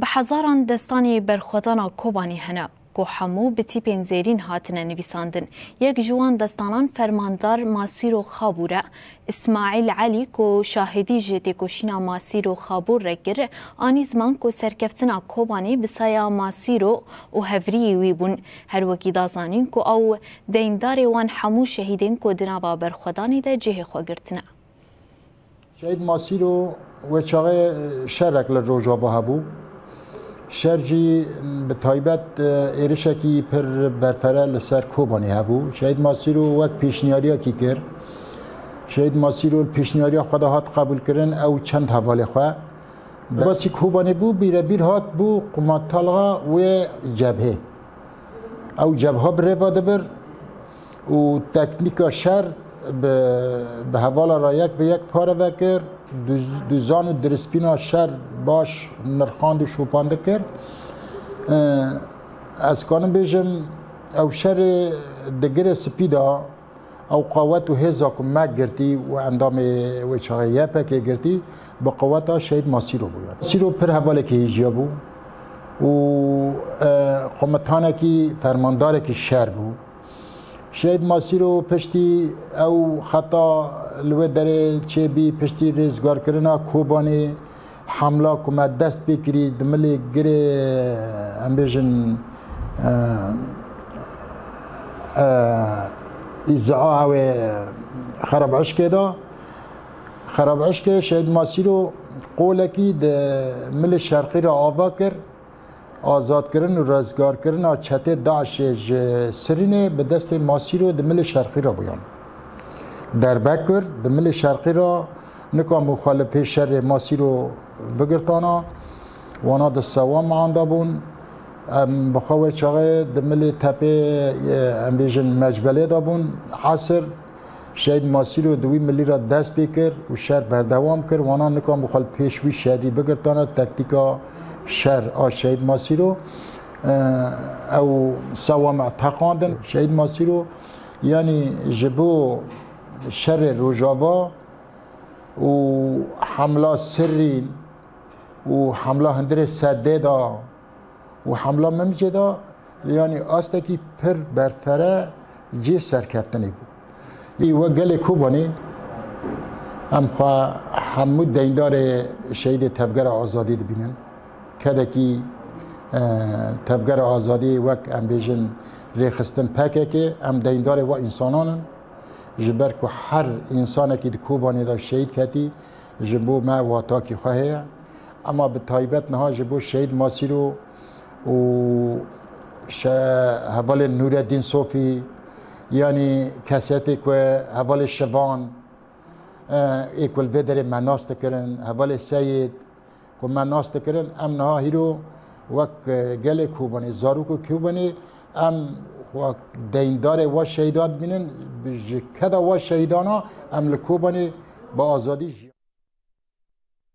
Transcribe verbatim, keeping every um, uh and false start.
Bi hezaran destanê berxwedana Kobanê hene, ku hemû bi tîpên zêrîn hatine nivîsandin. Yek ji wan destanan fermandar Masîro Xabûr e. Îsmaîl Elî, ku şahidî ji têkoşîna Masîro Xabûr re kir, anî ziman ku serkeftina Kobanê bi saya Masîro û hevriyê wî bûn. Her wekî da zanîn ku ew deyndarê wan hemû şehîdên ku di nava berxwedanê de cihê xwe girtine. Şehîd Masîro wê çaxê şerek li Rojava hebû. Şer jî bi taybet, e, êrişekî pir berfere li ser Kobanê hebû. Şehîd Masîro wek pêşniyariyekî kir. Şehîd Masîro li pêşniyariya xwe de hat qebûlkirin, ew çend hevalê xwe. Basî Kobanê bû, bîrebîr hat bû qumantalxa wê cebhê. Ew cebha bi rêva dibir û teknîka şer bi, bi hevala re yek bi yek pareve kir. Duz-, duzan û dirispîna şer baş nirxand û şopandikir. Ee, ez kanim bêjim, ew şerê di Girê Spî de ew qawet û hêza ku me girtî û endamê wê çaxê Y P G girtî, bi qaweta Şehîd Masîro bû. Yani Masîro pir hevalekî hêjiya bû û, e, komutanekî, fermandarekî şer bû. Şehîd Masîro piştî ew xeta li wê derê çêbî, piştî rêzgarkirina Kobanê, hemla ku me dest pê kirî di milê Girê, em bêjin, e, e, Îzaa ew ê Xerab Eşkê de. Xerab Eşkê Şehîd Masîro qolekî di milê şerqî re ava kir. Azadkirin û rizgarkirina çetê DAIŞê ji Sirînê bi destê Masîro di milê şerqî re bûyan. Derbe kir, di milê şerqî re nikam û xwe li pê şerê Masîro bigirtana, wana di Sewam anda bûn. Em bi xwe wê çaxê di milê tepê, em bêjin, Mecbelê de bûn. Esir Şehîd Masîro di wî milî re dest pê kir û şer berdewam kir. Wana nikam bi xwe li pêş wî şerî bigirtana, tektîka şer a Şehîd Masîro, e, ew Sewam teqandin. Şehîd Masîro, yanî ji bo şerê Rojava û hemla Sirîn û hemla hundirê Sedê de û hemla Memicê de, yanî astekî pir berfere cê serkeftinê bû. Ê we gelê Kobanê, em xwe hemû deyndarê şehîdê Tevgera Azadî dibînin. Kedekî, e, Tevgera Azadî wek em bêjin rêxistin P K K, em deyndarê we însanan in. Ji ber ku her însanekî di Kobanê de şehîd ketî, ji bo me watakî xwe heye. Ema bi taybet niha ji bo Şehîd Masîro û şe-, hevalê Nûreddîn Sofî, yanî kesetê ku hevalê Şivan, e, ê ku li vê derê me nas dikirin, hevalê Seyid, ku me nas dikirin, em niha hîro wek, e, gelê Kobanê, zarok û Kobanê, em wek deyndarê we şehîdan dibînin, bi, ji keda we şehîdana em li Kobanê bi azadî jî.